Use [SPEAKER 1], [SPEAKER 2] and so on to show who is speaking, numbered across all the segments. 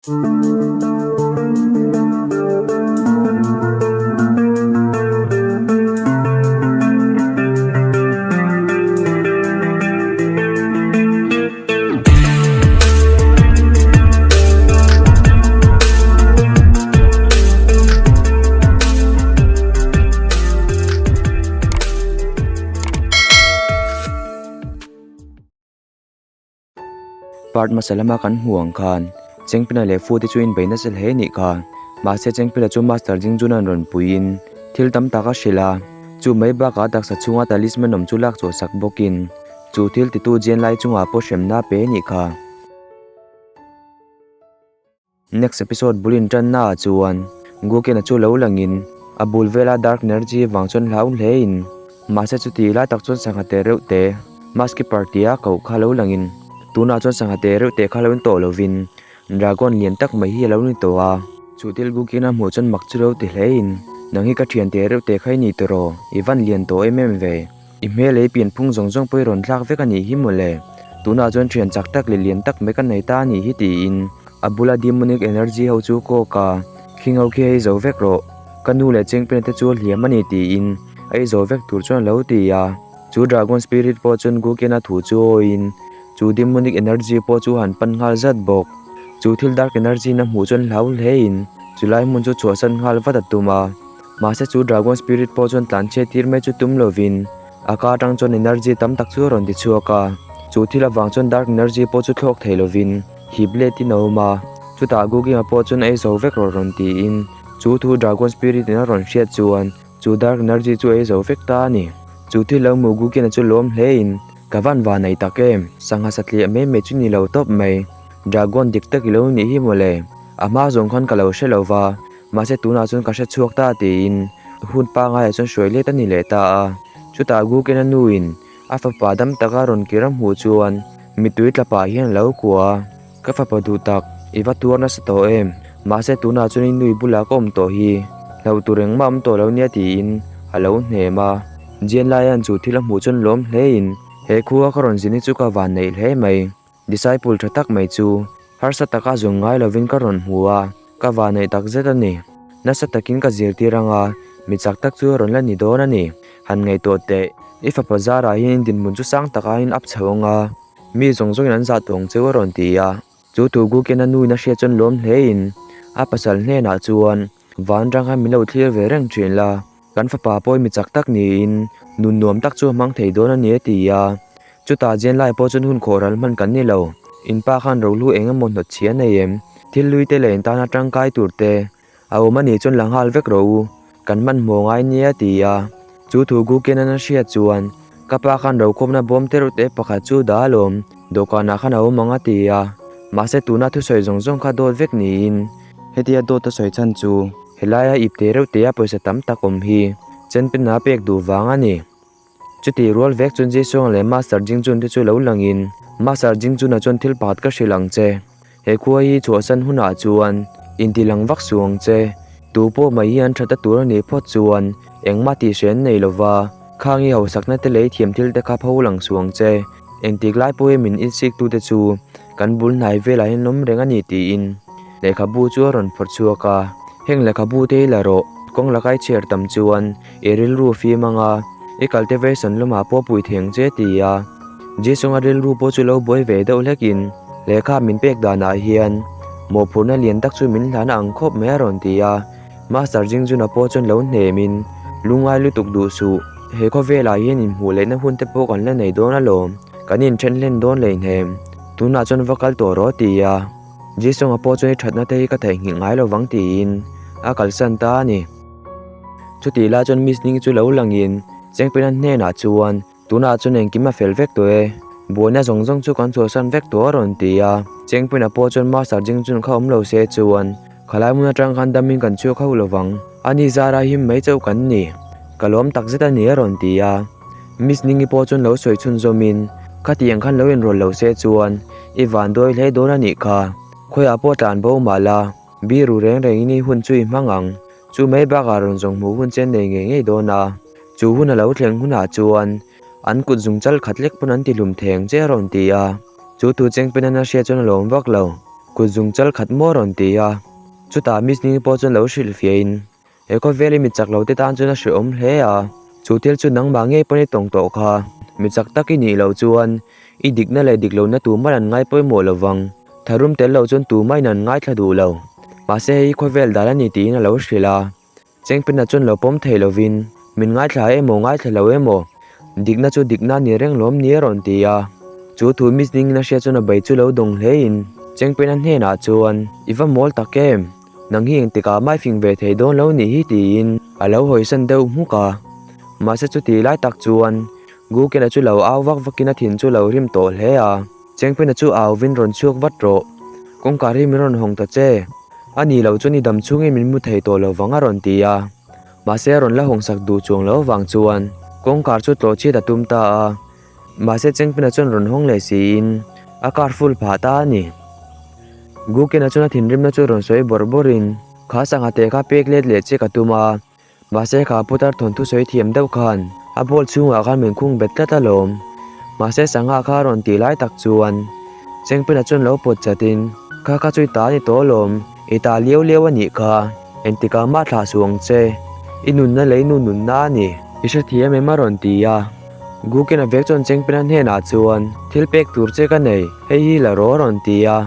[SPEAKER 1] Part hmasa lama kan hmuh ang khan Chengpina leh Fu te chu in bei nasa hle anih kha. Mahse Chengpina chu Master Jingjuna'n rawn puiin thil tam tak a hrilh a, chu mai bakah taksa chhunga talisman awm chu lak chhuah sak bawkin chu thil titu Jian lai chungah pawh hremna a pe anih kha. Next episode bul in tan na ah chuan Gukena chu lo lang in a bul vela dark energy vang chuan hlau hle in mahse chuti lai tak chuan sangha te reuh te mask keeper tia koh kha lo lang in tunah chuan sangha te reuh te kha lo in tawh lo vin dragon lian tak mai hi a lo ni tawh a. Chu thil Gukena hmuh chuan mak chu lo ti hle in nang hi ka thian te reuh te kha i ni tawh i van lian tawh em em ve. I hmel ei pian phung zawng zawng pawh i rawn thlak vek a nih hi mawle. Tunah chuan thian chak tak leh lian tak mai ka nei ta a nih hi tiin a bula demonic energy ho chu kawk a, khing ho khi a ei zo vek rawh. Ka nu leh Chengpena te chu a hliam a ni tiin a ei zo vek tur chuan a lo ti a. Chu dragon spirit pawh chuan Gukena thu chu awiin chu demonic energy pawh chu han pan nghal zat bawk. Chu thil dark energy na hmuh chuan hlau hlein chulai hmun chu chhuahsan nghal vat a tum a. Mahse chu Dragon Spirit pawh chuan tlan chhiat tir mai chu tum lovin a ka atang chuan energy tam tak chu a rawn ti chhuak a. Chu thil avang chuan Dark Energy pawh chu thlawk thei lovin hip letin a awm a. Chutah Guginga pawh chuan ei zo vek rawh rawn tiin chu thu Dragon Spirit in a rawn hriat chuan chu Dark Energy chu ei zo vek ta a ni. Chu thil lo hmuh Gugina chu lawm hlein ka van va nei tak em, sangha satliah mai mai chu ni lo tawp mai. Dragon dik tak i lo nih hi mawle, a hma zawng khan ka lo hre lo va. Mahse tunah chuan ka hre chhuak ta tiin hun pangaiah chuan hruai let a ni leh ta a. Chutah Gukena nuin a fapa dam taka rawn kir a hmuh chuan mittui tla pah hian a lo kuah a, Ka fapa duh tak, i va tuar nasa tawh em? Mahse tunah chuan i nui bulah ka awm tawh hi, hlauh tur engmah awm tawh lo nia tiin a lo hnem a. Jianlaia'n chu thil a hmuh chuan lawm hlein, He khua ka rawn zin hi chu ka van neih hle mai. Disciple tha tak mai chu harsa taka zung ngai lovin ka rawn hmu a, ka vanneih tak zet a ni. Nasa takin ka zirtir anga mi chak tak chu a rawn la ni dawn a ni. Han ngaihtuah teh, i fapa zarah hian in dinhmun chu sang taka in up chho anga, mi zawng zawngin an zah tawh ang cheu a rawn ti a. Chu thu Guken a nuin a hriat chuan lawm hlein a pasal hnenah chuan van rang khan min lo thlir ve reng thin la. Kan fapa pawh mi chak tak niin nun nuam tak chu a hmang thei dawn a ni a ti a. Chutah Jen lai pawh chuan hun khawh ral hman kan ni lo. In pa khan rohlu eng emaw hnawt chhi a nei em? Thil hlui te leh in tana tangkai tur te a awm a nih chuan la nghal vek rawh u. Kan hmanhmawh ngai nia a ti a. Chu thu Gukenan a hriat chuan ka pa khan rokhawmna bawm te reuh te pakhat chu dah alawm, dawhkanah khan a awm ang a ti a. Mahse tuna thusawi zawng zawng kha dawt vek niin hetia dawt a sawi chhan chu Helaia ip te reuh te a pawisa tam tak awm hi Chenpina pek duh vang a ni. Chutih rual vek chuan Jisuang leh Master Jingchun te chu lo langin Master Jingchuna chuan thil pakhat ka hrilh ang che. He khua hi chhuahsan hunah chuan inti lang vak suh ang che. Tu pawh mai hi an that a tur a nih phawt chuan engmah tih hre an nei lova, khang i hausakna te lei thiam thil te kha pho lang suh ang che. Engtik lai pawhin min insik tute chu kan bul hnai velah hian an awm reng a ni tiin lehkhabu chu a rawn phawrh chhuak a. Heng lehkhabu te hi la rawh, kawng laka i chhiar tam chuan i rilru fim anga i cultivation lamah pawh pui thei ang che ti a. Jisung-a rilru pawh chu lo buai ve deuh hlekin lehkha min pek danah hian mawhphurhna lian tak chu min hlan ang khawp mai a rawn ti a. Master Jingjuna pawh chuan lo hnemin, Lungngai lutuk duh suh, he khawvelah hian inhmuh lehna hun te pawh kan la nei dawn alawm, kan inthen hlen dawn leihnem, tunah chuan va kal tawh rawh ti a. Jisung-a pawh chuan i thatna te hi ka theihnghilh ngai lo vang tiin a kalsan ta a ni. Chutih lai chuan Miss Ning chu lo langin Chengpena hnenah chuan, Tunah chuan engkim a fel vek tawh e, buaina zawng zawng chu kan chhuahsan vek tawh a rawn ti a. Chengpina pawh chuan Master Jingchun kha awm lo se chuan khalai hmun atang khan damin kan chhuak hauh lo vang, ani zara him mai chauh kan ni, ka lawm tak zet a ni a rawn ti a. Miss Ningi pawh chuan lo sawi chhunzawmin, Khatiang khan lo inrawlh lo se chuan i van dawi hle dawn a nih kha, khawiah pawh tlan bo mah la, biru reng rengin i hun chu i hmang ang, chu mai bakah rawn zawng hmuh hun che nei ngei ngei dawn a. Chu hun a lo thleng hunah chuan an kut zung chal khat lek pawn an ti hlum theng che a rawn ti a. Chu thu cheng pen an a hriat chuan a lawm vak lo. Kut zung chal khat maw rawn ti a. Chutah Miss Ning pawh chuan lo hrilhfiahin, He khawvel i mi chak lo te tan chuan a hrehawm hle a, chu thil chu nangmah ngei pawn i tawng tawh kha. Mi chak tak i nih loh chuan i dikna leh dik lohna tumah an ngai pawimawh lo vang. Tharum tel lo chuan tumahin an ngaithla duh lo. Mahse hei hi khawvel dan a ni tiin a lo hrilh a. Chengpena chuan lo pawm thei lovin, Min ngaithla emaw ngaithla lo emaw, dikna chu dikna a ni reng lawm ni a rawn ti a. Chu thu Miss Ningin a hriat chuan a bei chu lo dawng hlein Chengpena hnenah chuan, I va mawl tak em? Nang hi engtikah mai fing ve thei dawn lo nih hi tiin a lo hawisan deuh hmuk a. Mahse chuti lai tak chuan Gukena chu lo au vak vakin a thin chu lo rim tawh hle a. Chengpena chu au vin rawn chhuak vat rawh. Kawngkar hi min rawn hawng ta che. A ni lo chuan i dam chhungin min mu thei tawh lo vang a rawn ti a. Mahse a rawn la hawng sak duh chuang lo vang chuan kawngkar chu tlawh chhiat a tum ta a. Mahse Chengpena chuan rawn hawng leh siin a car full phah ta a ni. Gukena chuan a thinrimna chu rawn sawi bawrh bawrhin kha sangha te kha pek let leh che ka tum a. Mahse kha putar thawnthu sawi thiam deuh khan a ball chhungah khan min khung bet tlat alawm. Mahse sangha kha a rawn tih lai tak chuan Chengpena chuan lo pawt chatin, Kha kha chu i ta a ni tawh alawm, i ta liau liau a nih kha, engtikah mah thlah suh ang che, i nunna lei nu nunna a ni. I hrethiam em a rawn ti a. Gukena vek chuan Chengpena hnenah chuan, Thil pek tur che ka nei, hei hi la rawh a rawn ti a.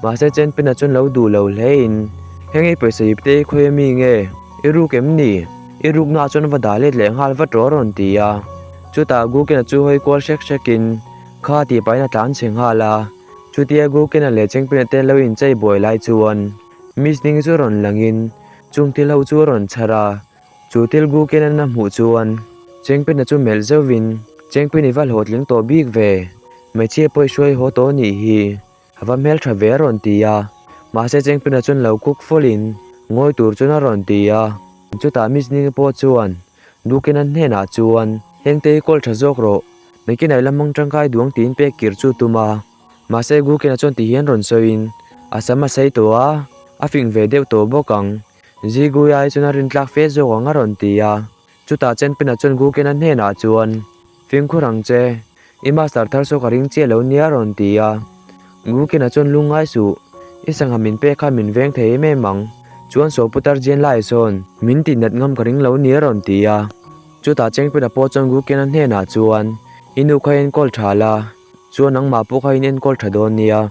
[SPEAKER 1] Mahse Chengpena chuan lo duh lo hlein, Heng i pawisa ip te hi khawi ami nge? I ruk em ni? I ruknaah chuan va dah let leh nghal vat rawh a rawn ti a. Chutah Gukena chu hawi kual hrek hrekin, Kha tih pahin a tlan chhe nghal a. Chutia Gukena leh Chengpena te lo inchei buai lai chuan Miss Ning chu rawn langin chung thil ho chu a rawn chhar a. Chu thil Gukena a hmuh chuan Chengpena chu melh zeuhin, Chengpin i va hlawhtling tawh bik ve, hmeichhia pawh i hruai haw tawh nih hi. A va hmeltha ve a rawn ti a, mahse Chengpina chuan lo kuk fawlin ngawi tur chuan a rawn ti a. Chutah Miss Ning pawh chuan Dukena hnenah chuan, Hengte hi kawl tha zawk rawh, nakinah i la hmang tangkai duang tiin pek kir chu tum a. Mahse Gukena chuan ti hian rawn sawiin, A sam a sei tawh a, a fing ve deuh tawh bawk ang. Ziguia hi chuan a rintlak fe zawk ang a rawn ti a. Chutah Chenpina chuan Gukena hnenah chuan, Fimkhur ang che, i master thar saw ka ring chiah lo nia a rawn ti a. Gukena chuan lung ngai suh, i sangha min pek khan min veng thei em em ang, chuan saw putar jian lai sawn min tih nat ngam ka ring lo nia a rawn ti a. Chutah Chengpina pawh chuan Gukena hnenah chuan, I nu kha enkawl tha la, chuan nangmah pawh kha in enkawl tha dawn nia,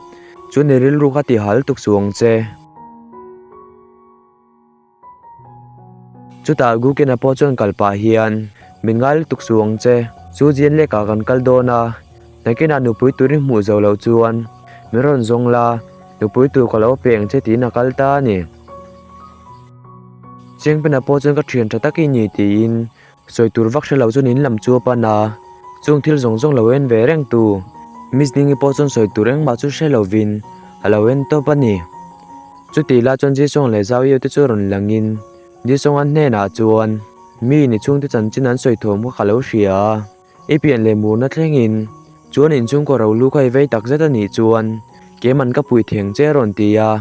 [SPEAKER 1] chuan i rilru kha ti hal tuk suh ang che. Chutah Gukena pawh chuan kal pah hian, Min ngai lutuk suh ang che, chu Jian lek ah kan kal dawn a, nakinah nupui tur i hmuh zo loh chuan min rawn zawng la, nupui tur ka lo pe ang che tiin a kal ta a ni. Chengpena pawh chuan ka thian tha tak i ni tiin sawi tur vak hre lo chuan in lam chu a pan a, chung thil zawng zawng lo en ve reng tu Miss Dingi pawh chuan sawi tur engmah chu hre lovin a lo en tawp a ni. Chutih lai chuan Jisung leh Zau Yeu te chu rawn langin Jisung an hnenah chuan, Mi ni chhungte chanchin an sawi thawm kha ka lo hria a, i pian leh murna thlengin chuan inchhungkaw ro lu kha i vei tak zet a nih chuan keimah ka pui theng che a rawn ti a.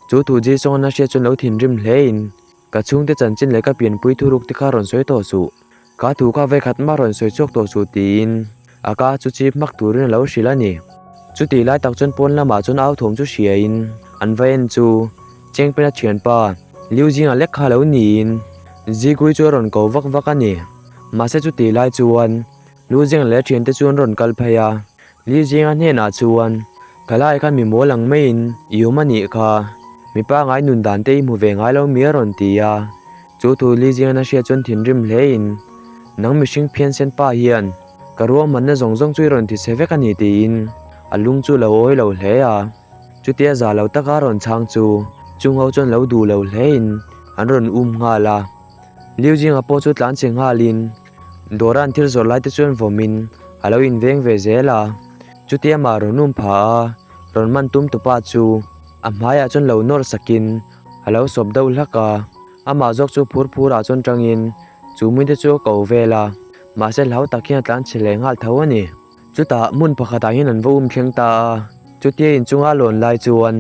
[SPEAKER 1] Chu thu Jisung an a hriat chuan lo thinrim hlein ka chhungte chanchin leh ka pianpui thuruk te kha rawn sawi tawh suh, ka thu kha vekhat mah rawn sawi chhuak tawh suh tiin a ka chu chip hmak turin a lo hrilh a ni. Chutih lai tak chuan pawn lamah chuan au thawm chu hriain an va en chu Chengpena thianpa Liu Zinga lek kha lo niin Zikui chu a rawn ko vak vak a ni. Mahse chutih lai chuan Liu Zinga leh a thiante chu an rawn kal phei a, Liu Zinga hnenah chuan Khalai khan mi mawl ang maiin i awm a nih kha, mipa ngai nun dan te i hmu ve ngai lo mi a rawn ti a. Chu thu Li Zingan a hriat chuan thinrim hlein, Nang mihring phiansen pa hian ka ruahmanna zawng zawng chu i rawn ti chhe vek a ni tiin a lung chu lo awi lo hle a. Chutia za lo taka rawn chhang chu chung ho chuan lo duh lo hlein an rawn um nghal a. Liu Zinga pawh chu tlan chhe nghalin dawra an thil zawrh lai te chuan vawmin a lo inveng ve zel a. Chutia mah rawn um pha a, rawn man tum tupa chu a hmaiah chuan lo nawr sakin a lo sawp deuh hlak a, amah zawk chu phur phur ah chuan tangin chu mite chu a ko vel a, mahse hlau tak hian a tlan chhe leh nghal tho a ni. Chutah hmun pakhat ah hian an va um thleng ta a, chutia inchunga lawn lai chuan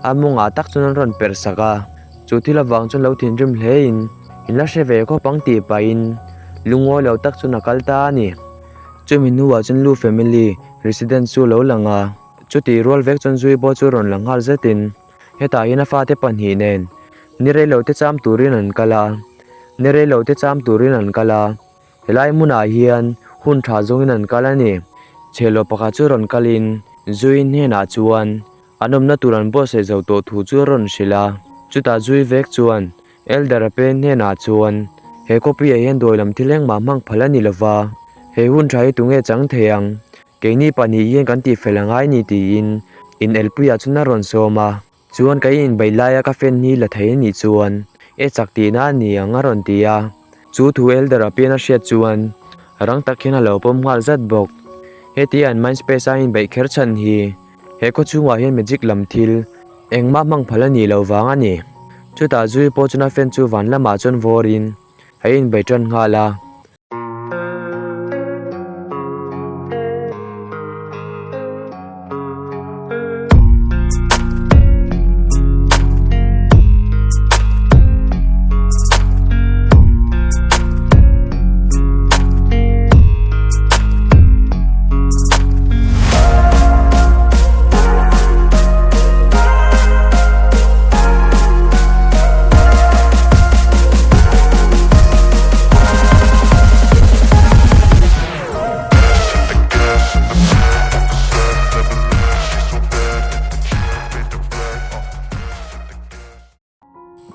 [SPEAKER 1] a mawngah tak chuan an rawn perh sak a, chu thil avang chuan lo thinrim hle in in la hre ve khawp ang tih pahin lungawi lo tak chuan a kal ta a ni. Chumi hnuah chuan Lu family residence chu a lo lang a, chutih rual vek chuan Zui pawh chu rawn lang nghal zetin. Hetah hian a fate pahnih nen ni reilote cham turin an kal a, ni reilote cham turin an kal a. Helai hmunah hian hun tha zawngin an kal a ni. Chhelo pakhat chu rawn kalin Zui hnenah chuan an awmna tur an buatsaih zo tawh thu chu a rawn hrilh a. Chutah Zui vek chuan Elder a pen hnenah chuan he khawpuiah hian dawi lam thil engmah hmang phal a ni lova, he hun tha hi tunge chang thei ang? Keini pahnih hian kan tihfel a ngai ni tiin in elpuiah chuan a rawn sawm a. Chuan ka inbeih laia ka fan hi la thei a nih chuan e chak tihna a ni ang a rawn ti a. Chu thu Elder a pian a hriat chuan rang tak hian a lo pawm nghal zat bawk. Hetia an mind space a inbeih kher chhan hi he khaw chhungah hian magic lam thil engmah hmang phal a nih loh vang a ni. Chutah zui pawh chuan a fan chu van lamah chuan vawrin a inbeih tan nghal a.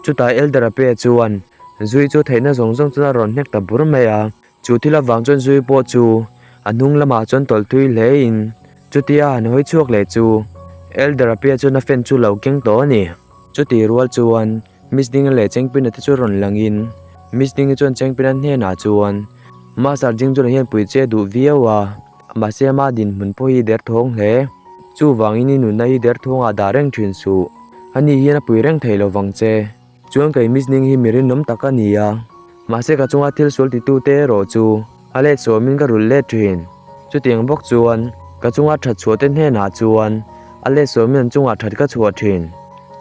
[SPEAKER 1] Chutah Elder Ape chuan Zui chu theihna zawng zawng chuan a rawn hnek ta bur mai a, chu thil avang chuan Zui pawh chu a hnung lamah chuan tawlh thui hle in chutia han hawi chhuak leh chu Elder Ape chuan a fan chu lo keng tawh a ni. Chutih rual chuan Miss Dinga leh Chengpina te chu rawn langin Miss Dinga chuan Chengpina hnenah chuan Master Jingzuna hian pui che duh viau a, mahse ama dinhmun pawh hi derthawng hle. Chuvangin i nunna hi derthawngah dah reng thin suh. Ani hian a pui reng thei lo vang che. Chuan kei Miss Ning hi mi rinawm tak a ni a, mahse ka chunga thil sual titute erawh chu a let sawmin ka rulh let thin. Chutiang bawk chuan ka chunga that chhuah te hnenah chuan a let sawmin an chungah that ka chhuah thin.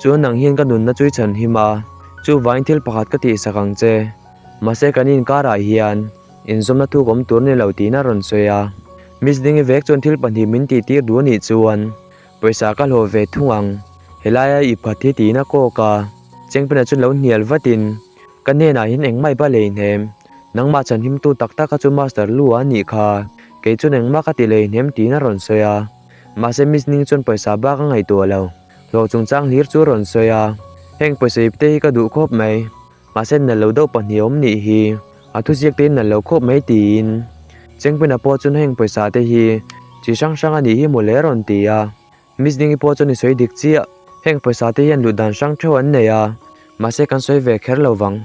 [SPEAKER 1] Chuan nang hian ka nunna chu i chhan him a, chuvangin thil pakhat ka tihsak ang che. Mahse kan inkarah hian inzawmna thuk awm tur ni lo tiin a rawn sawi a. Miss Dingi vek chuan thil pahnih min tihtir duh a nih chuan pawisa ka hlawh ve thung ang. Helaia i phat hi tiin a kawk a, Chengpena chuan lo hnial vatin ka hnenah hian engmah i ba lei hnem, nangmah chhanhimtu tak tak kha chu Master Lu a nih kha, kei chuan engmah ka ti lei hnem tiin a rawn sawi a. Mahse Miss Ning chuan pawisa bak a ngaihtuah lo, hlawh chungchang hlir chu a rawn sawi a, heng pawisa ip te hi ka duh khawp mai. Mahse nalh lo deuh pahnih awm nih hi a thuziak te in nalh lo khawp mai tiin Chengpina pawh chuan heng pawisa te hi chi hrang hrang a nih hi mawle a rawn ti a, Miss Dingi pawh chuan i sawi dik chiah, heng pawisa te hian luh dan hrang theuh an nei a, mahse kan sawi ve kher lo vang.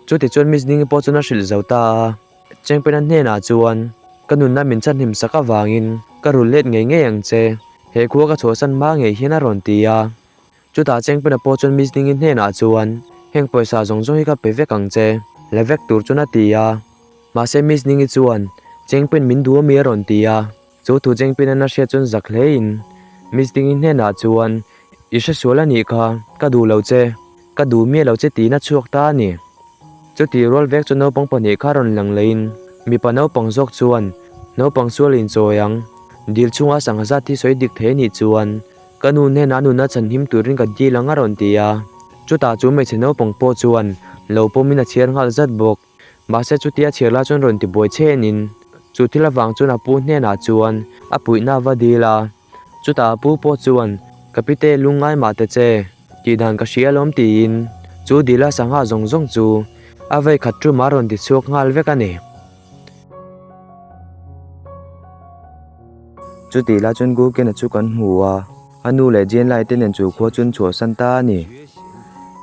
[SPEAKER 1] Chuti chuan Miss Dingi pawh chuan a hrilh zo ta a, Chengpina hnenah chuan ka nunna min chhanhim sak avangin ka rul let ngei ngei ang che, he khua ka chhuahsan hma ngei hian a rawn ti a. Chutah Chengpena pawh chuan Miss Dingi hnenah chuan, Heng pawisa zawng zawng hi ka pe vek ang che, la vek tur chuan a ti a. Mahse Miss Dingi chuan, Chengpen min duh ami a rawn ti a. Chu thu Chengpena'n a hriat chuan zak hlein Miss Dingi hnenah chuan, I hre sual a nih kha, ka duh lo che, ka duh miah lo che tiin a chhuak ta a ni. Chutih rual vek chu naupang pahnih kha rawn lang leiin mipa naupang zawk chuan naupang sual inchawi ang, dil chhunga sangha zat hi sawi dik thei a nih chuan Ka nu hnenah nuna chhanhim turin ka dil ang a rawn ti a, chutah chu hmeichhe naupang pawh chuan lo pawmin a chhiar nghal zat bawk. Mahse chutia chhiar lai chuan rawn ti buai chenin chu thil avang chuan a pu hnenah chuan a puihna a va dil a, chutah a pu pawh chuan ka pite lungngai mah ta che tih dan ka hria alawm tiin chu dila sangha zawng zawng chu a vei khat tum a rawn ti chhuak nghal vek a ni. Chutih lai chuan Gurkena chu kan hmu a, a nu leh Jane lai te nen chu khua chuan chhuahsan ta a ni.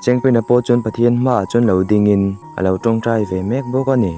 [SPEAKER 1] Chengpena pawh chuan Pathian hmaah chuan lo dingin a lo tawngtai ve mek bawk a ni.